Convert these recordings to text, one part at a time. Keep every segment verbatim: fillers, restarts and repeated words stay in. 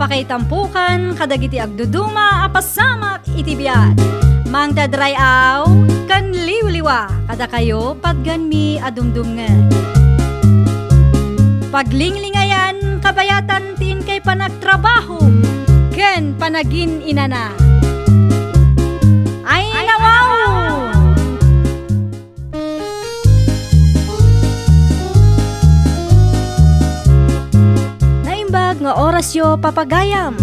Pakaitampukan kadagiti agduduma a pasamak iti biag. Mangted ray-aw ken liwliwa kadakayo patganmi a dumdumngeg. Paglinglingayan kabayatan ti inkay panagtrabaho ken panagin-inana. Ay, nawaw! Naimbag nga orasyo, papagayam.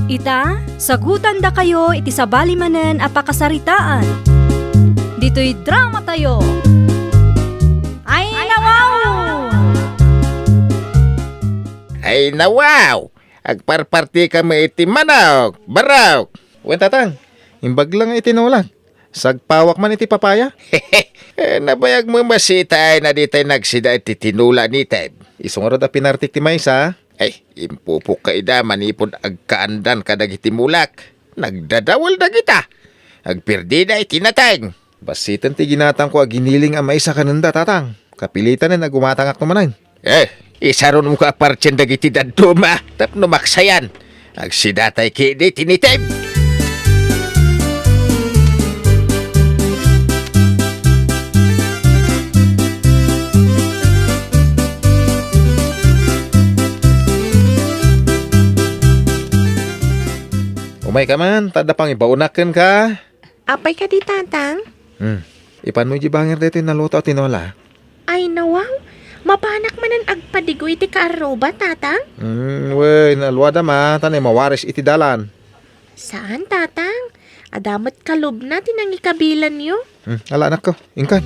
Ita, sagutandakayo iti sabali manen a pakasaritaan. Ditoy dramatayo. Ay, nawaw! Ay, nawaw! Agparpartika met iti manok, barok. Wen, Tatang, imbag la nga iti nolak. Sagpawak man iti papaya. Eh, nabayag mo masitaen a ditay nagsida iti tinola ni Ted. Isu ngarud a pinartik ti maysa. Ay, impupok ka ida manipud agkaandan kadagiti mulak. Nagdadawel dagita. Agperdida iti nateng. Basiten ti ginatangko a giniling a maysa kanenda, Tatang. Kapilitanen a gumatangak no manen. Eh, isarunmo ka a partien dagiti dadduma tapno maksayan. Agsidatay kidi ti nitem. Umay ka man, ta adda pangibaonak kenka. Apay kadi, Tatang? Hmm. Ipanmo iti banger daytoy naluto a tinola. Ay, nawaw. Mapanak manen agpadigo iti kaarruba, Tatang? Hmm, wen, aluada ma, ta nay mawaris iti dalan. Saan, Tatang. Adda met kalubna ti nangikabilanyo. Hmm, ala, anakko. Inkan.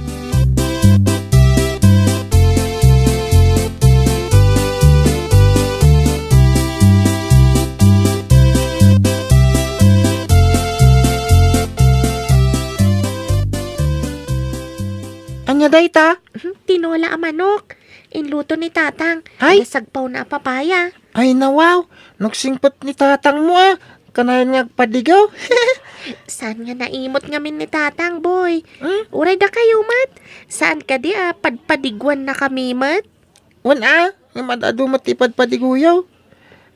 Ania dayta? Mhm, tinola a manok. Inluto ni Tatang. Ay! Adda sagpawna a papaya. Ay, nawaw. Nagsingpet ni Tatangmo, a. Kanayon nga agpadigo. Saan nga naimot ngamin ni Tatang, boy? Hmm? Uray dakayo met. Saan kadi a padpadiguannakami met? Wen a, ngem ad-adu met ti padpadigoyo.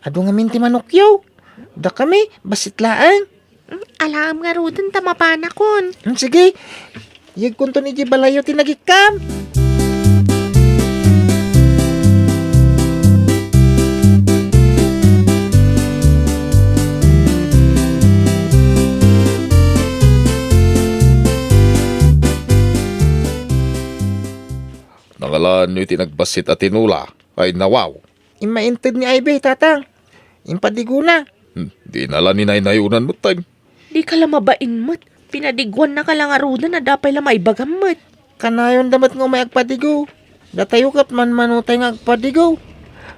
Adu ngamin ti manokyo. Dakami, bassit laeng. Hmm, alaem ngaruden ta mapanakon. Hmm, sige. Yegkonton idiay balayyo ti nagikkam. Nangalaanyo iti nagbassit a tinola. Ay, nawaw. Immainted ni Ivy, Tatang. Impadigona. Hmm, dina la ninaynayonan met, tay. Dika la mabain met. Pinadiguannaka la ngaruden, adda pay la maibagam met. Kanayonda met nga umay agpadigo. Datayo ket manmanotay nga agpadigo.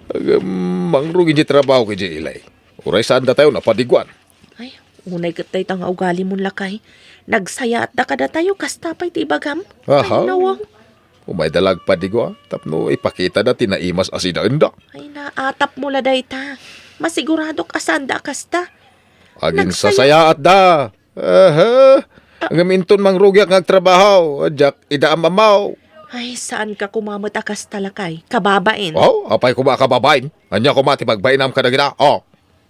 Agam, mangrugi ti trabaho ket di ilay. Uray saan datayo napadiguan. Ay, unay ket dayta nga ugalimon, lakay. Nagsayaatda kadatayo, kasta pay ti ibagam. Aha. Ay, nawaw. Umayda la agpadigo, a, tapno ipakitada ti naimas a sidaenda. Ay, naatapmo la dayta. Masiguradok a saanda a kasta. Aginsasayaatda. Aha. Ngem inton mangrugiak nga agtrabaho, diak ida am-ammo. Ay, saanka koma met a kasta, lakay. Kababain. Oh, apay koma a kababain? Ania koma ti pagbainam kadagita? Oh.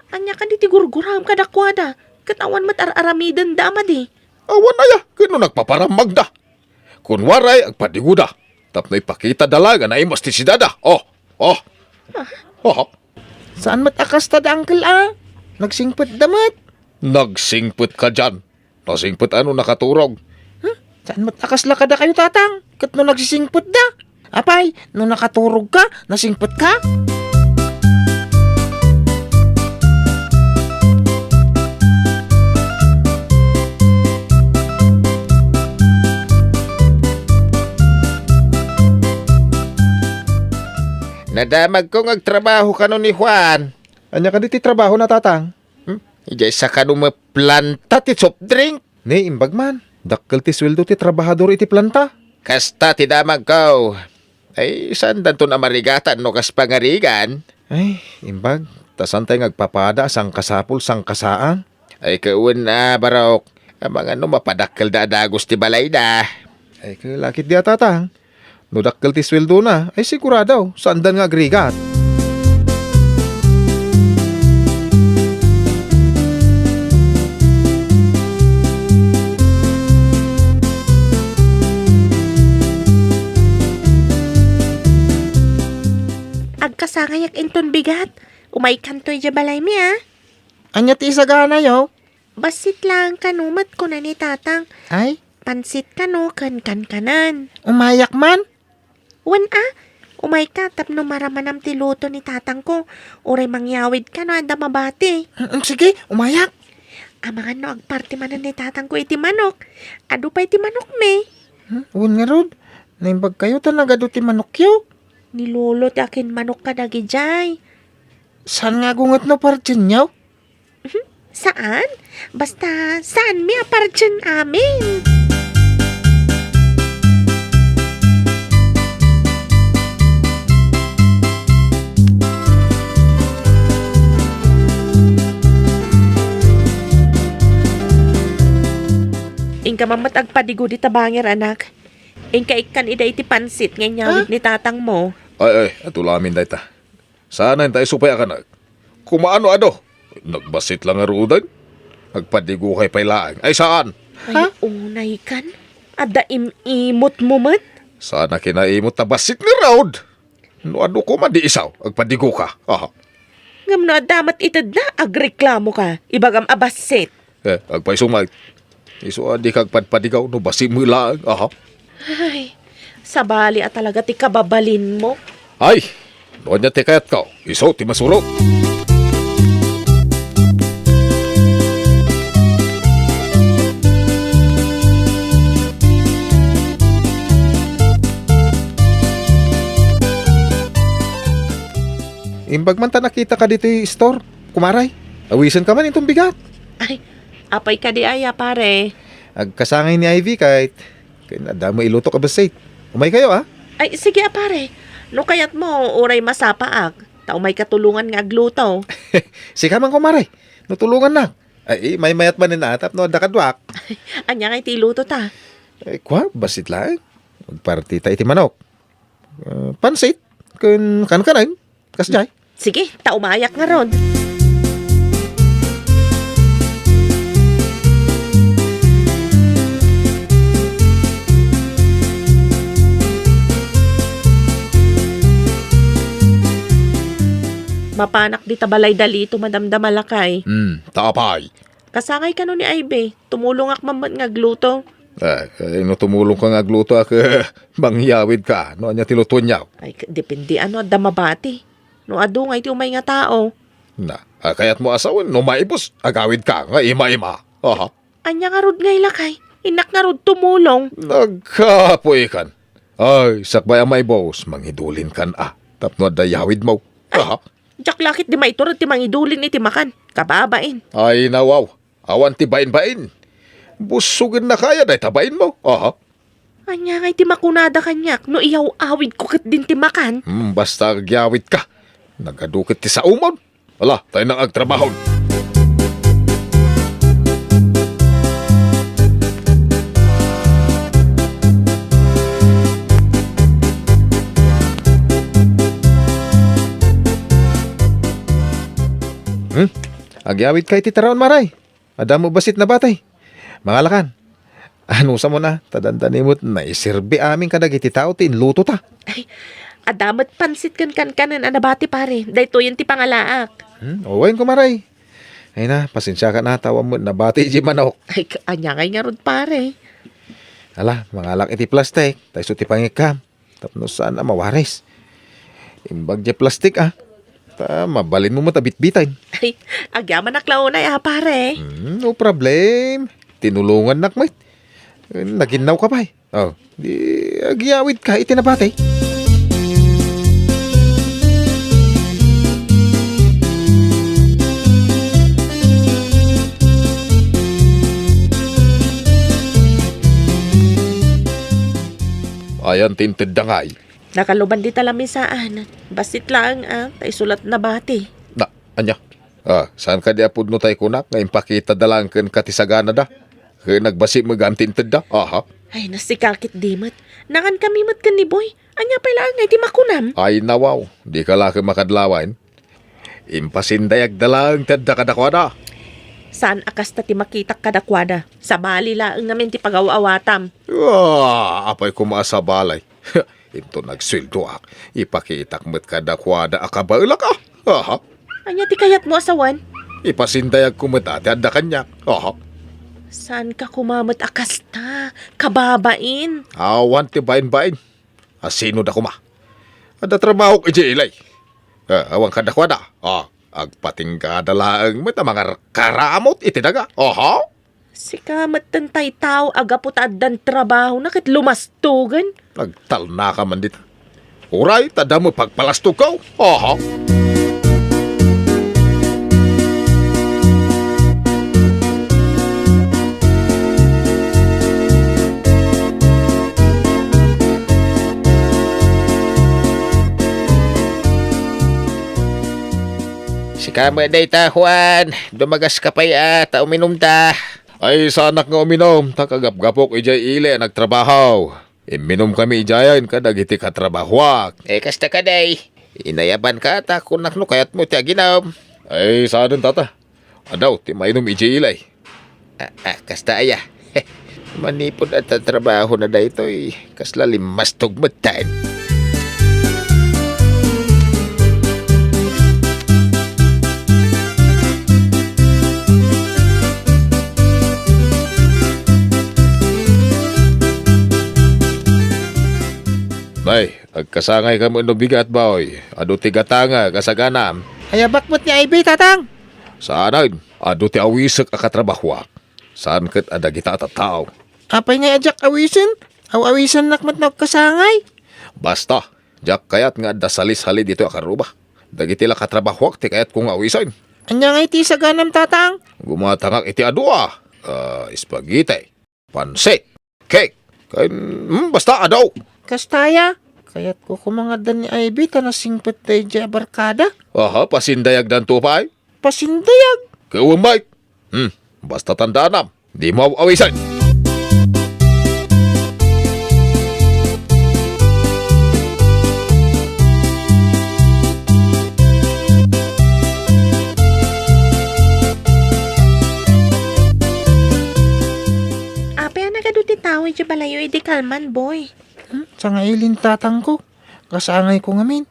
Ania kadi ti gurguram kadakuada? Ket awan met ar-aramidenda a madi. Awan aya, ket no nagpaparammagda. Kun uray, agpadigoda. Tapno ipakitada la nga naimas ti sidada. Oh, oh. Ah. Oh. Saan met a kasta da, Uncle, a? Nagsingpetda met. Nagsingpet kadian. Nasingpet a no nakaturog. Hmm? Saan met a kasla kadakayo, Tatang? Ket no nagsisingpetda? Apay, no nakaturogka, nasingpetka? Nadamagko nga agtrabaho kano ni Juan. Ania kadi ti trabahona, Tatang? Hmm? Idiay sakano met planta ti soft drink? Ni, imbag man. Dakkel ti sueldo ti trabahador iti planta. Kasta ti damagko. Ay, saandanton a marigatan no kas pangarigan? Ay, imbag. Ta saantay nga agpapada a sangkasapul, sangkasaang. Ay, kawen a, barok. Amangan no mapadakkelda a dagus ti balayda. Ay, kalakit di a, Tatang. No dakkel ti sueldona, ay sigurado, saandan nga agrigat. Tangayak inton bigat. Umaykanto idiay balaymi, a. Ania ti isaganayo? Bassit laeng kano met, kuna ni Tatang. Ay? Pansit kano ken kankanen. Umayak man? Wen a, umayka tapno maramanam ti luto ni Tatangko. Uray mangyawidka no adda mabati. Mm, sige, umayak. Amangan no agparti manen ni Tatangko iti manok. Adu pay ti manokmi. Hmm, wen ngarud, naimbagkayo ta nagadu ti manokyo. Ni Lolo ti akinmanok kadagidiay. Saan nga agunget no partienyo? Mhm. Saan? Basta, saanmi a partian amin. Inka man met agpadigo dita bangir, anak. Inka ikkan ida iti pansit nga inyawid Ah? ni tatangmo. Ay, ay, adu la amin dayta. Saan ta isu pay a kanak? Kumaano adu? Nagbassit la ngaruden? Agpadigokay pay laeng. Ay, saan? Ay, Ha? unay kan? Adda im-imotmo met? Saan a kinaimot ta bassit ngarud? No adu koma di isaw, agpadigoka. Aha. Ngem no adda met itedna, agreklamoka. Ibagam a bassit. Eh, agpayso met. Isu a dika agpadpadigaw no bassit met laeng, aha. Ay, sabali a talaga ti kababalinmo. Ay, no ania ti kayatko, isu ti masurot. Imbag man ta nakitaka ditoy store, kumaray. Awisenka man inton bigat. Ay, apay kadi aya, pare? Agkasangay ni Ivy ket, ket adda met ilutok a bassit. Umaykayo, a? Ay, sige, a, pare. No kayatmo, uray masapaak. Ta umayka tulongan nga agluto. Sika man, kumaray. No tulongannak. Ay, maymayat manen a tapno adda kaduak. Ania ngay ti iluto ta? Ay, kua, bassit laeng. Agparti ta iti manok. Ah, pansit, ken kankanen, kasdiay. Sige, ta umayak ngarud. Mapanak dita balay da Lito, madamdama lakay. Hmm, ta apay? Kasangay kano ni Ivy, tumulongak man met nga agluto. Eh, eh, no tumulongka nga agluto, a, mangyawidka, no ania ti lutoenyo? Ay, k-, depende, a, no adda mabati. No adu ngay ti umay nga tao. Na, a, kayatmo a sawen, no maibus, agawidka nga ima-ima. Aha. Ania ngarud ngay lakay? Innak ngarud tumulong. Nagkapoy kan. Ay, sakbay a maibus, mangidulinkan a. Tapno adda yawidmo. Ay, aha. Diak la ket di maiturod ti mangidulin iti makan. Kababain. Ay, nawaw. Awan ti bainbain. Bussogennaka aya dayta bainmo. Aha. Ania ngay ti makunada kaniak no iyaw-awidko ketdin ti makan? Hmm, basta agyawidka. Nagadu ket ti saomon. Ala, tayo nang agtrabahon. Hmm? Agyawidka iti taraon, maray. Adda met bassit nabati. Mangalakan. Anusam, a, ta dandani met naiserbi amin kadagiti tao ti inlutota. Ay, adda met pansit ken kankanen a nabati, pare. Daytoyen ti pangalaak. Hmm, wen, kumaray. Ay na, pasensiakan, a, ta awan met nabati idiay manok. Ay, k-, ania ngay ngarud, pare? Ala, mangalak iti plastik, ta isu ti pangikkam. Tapno saan a mawaris. Imbag diay plastik, a. Ta mabalinmo met a bitbiten. Ay, agyamanak la unay, a, pare. Hmm, no problem. Tinulongannak met. Naginnawka pay. Oh, di agyawidka iti nabati. Ayan ti intedda ngay. Nakaluban dita lamisaan. Bassit laeng, a, ta isu la ti nabati. Na, ania? A, saan kadi a pudno tay kunak nga impakitada laeng kenka ti saganada? Ket nagbassit met gayam ti intedda? Aha. Ay, nasika ketdi met. Nakankami met ken ni Boy. Ania pay laeng ngay ti makunam? Ay, nawaw. Dika la ket makadlawan. Impasindayagda laeng ti adda kadakuada. Saan a kasta ti makitak kadakuada. Sabali laeng ngamin ti pagaw-awatam. Ah, apay koma a sabali. Inton agsueldoak, ipakitak met kadakuada a kabaelak, a. Aha. Ania ti kayatmo a sawen? Ipasindayagko met a ti adda kaniak. Aha. Saanka koma met a kasta, kababain. Awan ti bainbain. A, sino da koma? Adda trabahok idiay ili. A, awan kadakuada. A, agpatinggada laeng met a mangarkaramut iti daga. Aha. Sika metten tay tao a gapu ta addan trabahona ket lumastogen. Nagtalnaka man dita. Uray ta damo pagpalastogko. Aha. Sika met dayta, Juan. Dumagaska pay a ta uminumta. Ay, saanak nga uminum, ta kagapgapok idiay ili a nagtrabaho. Imminumkami idiayen kadagiti katrabahoak. Eh, kasta kadi. Inayabanka ta kunak no kayatmo ti aginum. Ay, saanen, tata. Adu ti mainum idiay ili. A, a, kasta aya. Manipud adda trabahona daytoy, kasla limmastog metten. Nay, agkasangayka met no bigat, boy. Adu ti gatangek a saganam. Ayabak met ni Ivy, tatang. Saanen, adu ti awisek a katrabahoak. Saan ket a dagita a tattao. Apay ngay a diak awisen? Aw-awisennak met no agkasangay. Basta, diak kayat nga adda salisali ditoy a karruba. Dagiti la katrabahoak ti kayatko nga awisen. Ania ngay ti isaganam, tatang? Gumatangak iti adu a, ah, spaghetti, pansit, cake, ken, hmm, basta adu. Kasta aya, kayatko koma nga adda ni Ivy ta nasingpet daydiay a barkada. Aha, pasindayagdanto pay? Pasindayag. Ket wen met. Hmm, basta tandaanam, dimo aw-awisen. Apay a nagadu ti tao idiay balayo idi kalman, boy? Hmm, sangaili ni tatangko. Kasangayko ngamin.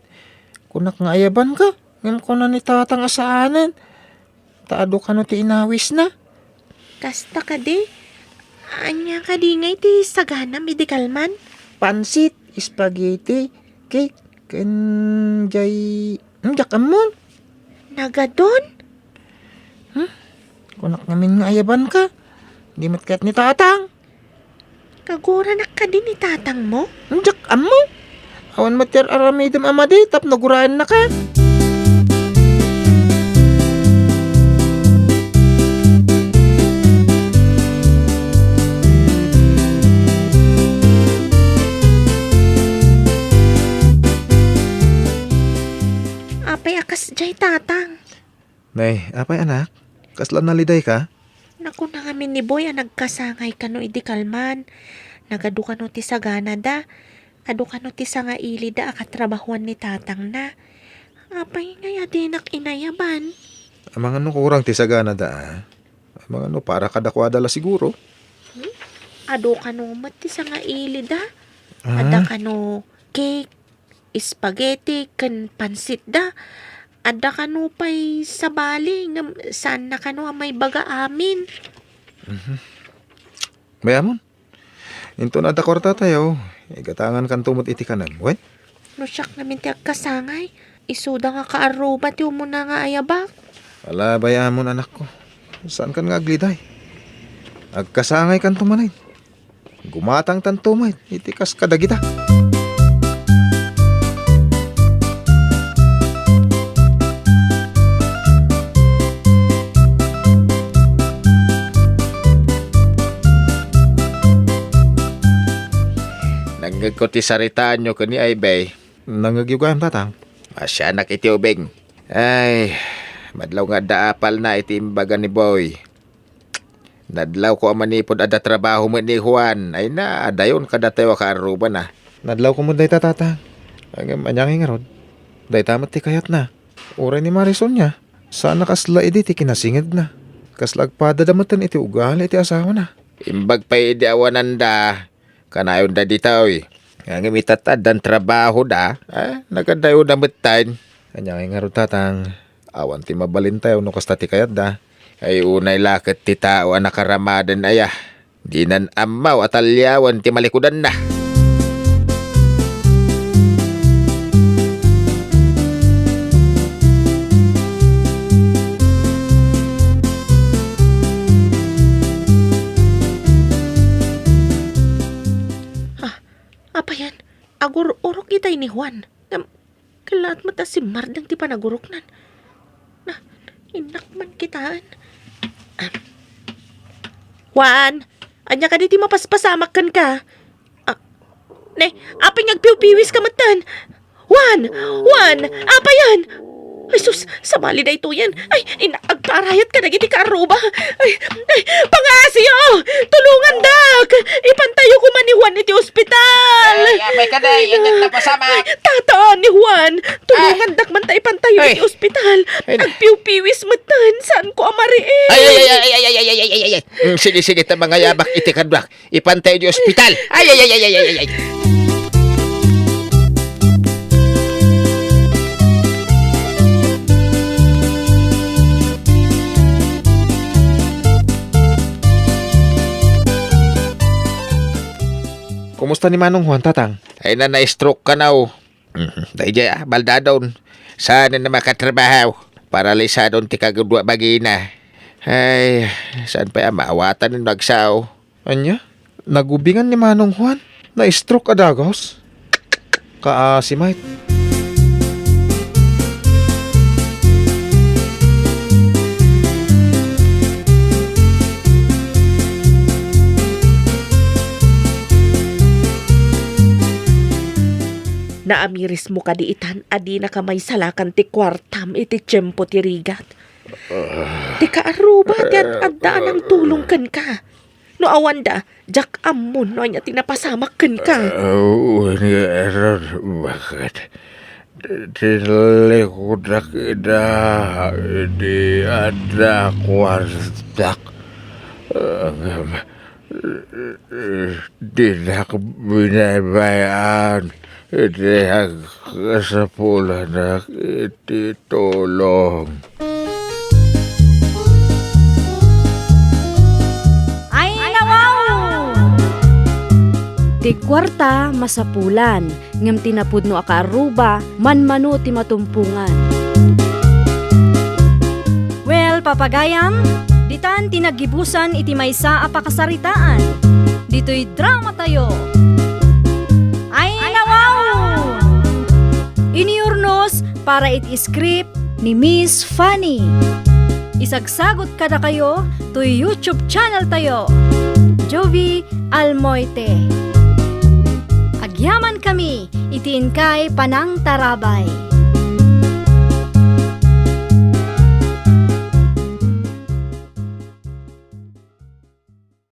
Kunak nga ayabanka, ngem kuna ni tatang a saanen. Ta adu kano ti inawisna. Kasta kadi? Ania kadi ngay ti saganam idi kalman? Pansit, spaghetti, cake, ken jay, hmm, diak ammon. Nagadun? Hmm? Kunak ngamin nga ayabanka. Di met kayat ni tatang. Kaguranak kadi ni tatangmo? Diak ammo. Awan met ti ar-aramidem a madi tapno guraennaka. Apay a kasdiay, tatang? Nay, apay, anak? Kasla nalidayka? Nakuna ngamin ni Boy a nagkasangay kano idi kalman. Nagadu kano ti saganada. Adu kano ti sangailida a katrabahuan ni tatangna. Apay ngay a dinak inayaban? Amangan no kurang ti saganada, a? Amangan no para kadakuada la siguro. Hmm? Adu kano met ti sangailida? Ah? Adda kano cake, spaghetti ken pansitda. Adda kano pay sabali ngem saanna kano a maibaga amin. Mhm. Mayamon? Inton adda kuartatayo, igatangankanto met iti kanem, wen? No siak ngamin ti agkasangay, isuda nga kaarruba ti umuna nga ayabak. Ala, bay-amon, anakko. Saankan nga agliday. Agkasangaykanto manen. Gumatangtanto met iti kas kadagita. Nangngegko ti saritaanyo ken ni Aybay. Nangngegyo gayam, Tatang. Masianak iti ubing. Ay, madlaw nga adda apalna iti imbaga ni Boy. Nadlawko a manipud adda trabaho met ni Juan, ay na, adayon kadatayo a kaarrubana. Nadlawko met dayta, Tatang. Ngem ania ngay ngarud? Dayta met ti kayatna. Uray ni Mari Sonia, saan a kasla idi ti kinasingedna. Kasla agpadada metten iti ugali ti asawana. Imbag pay idi awananda, kanayonda ditoy. Ngem ita ta addan trabahoda, a, nagadayoda metten. Ania ngay ngarud, Tatang? Awan ti mabalintayo no kasta ti kayatda. Ay, unay la ket ti tao a nakaramaden aya. Dinan ammo a taliawen ti malikudanna. Ah, apayen, agur-urok itay ni Juan. Ngem, kellaat met a simmardeng ti panaguroknan. Na, innak man kitaen. Ah. Juan, ania kadi ti mapaspasamak kenka? Ah, ne, apay nga agpiwpiwiska metten? Juan! Juan! Apayen? Ay, sus, sabali daytoyen. Ay, ina, agparayat kadagiti kaarruba. Ay, ay, pangaasiyo! Tulongandak! Ipantayo koma ni Juan iti ospital. Ay, apay kadi, ay, ania ti napasamak? Ay, tata, ni Juan! Tulongandak man ta ipantayo iti ospital. Ay, na- Agpiwpiwis metten, saanko a mariing. Ay, ay, ay, ay, ay, ay, ay, ay, ay, ay, ay. Mm, sige, sige, ta mangayabak iti kaduak. Ipantayo iti ospital. Ay, ay, ay, ay, ay, ay, ay, ay. Kumusta ni Manong Juan, Tatang? Ay, na, na-stroke kano. Mhm. Daydiay, a, baldadon. Saan na makatrabaho? Paralisadon ti kagudua bagina. Ay, saan pay a maawatan no agsao? Ania? Nagubingan ni Manong Juan? Na-stroke a dagus? Kaasi met. Naamirismo kadi itan a dinaka maisalakan ti kuartam iti tiempo ti rigat? Ti kaarruba ti ad-adda a nangtulong kenka. No awanda, diak ammon no ania ti napasamak kenka. Wen ngarud, baket. Tinlikudak ida idi adda kuartak. Ngem, dinak binaybay-an iti agkasapulanak iti tulong. Ay, nawaw! Ti kuarta, masapulan, ngem ti napudno a kaarruba, manmano ti matumpongan. Well, papagayam, ditan ti naggibusan iti maysa a pakasaritaan. Ditoy dramatayo. Ay, nawaw! Inurnos para iti script ni Miss Fanny. Isagsagut kadakayo toy YouTube channel tayo, Jovie Almoite. Agyamankami iti inkay panangtarabay.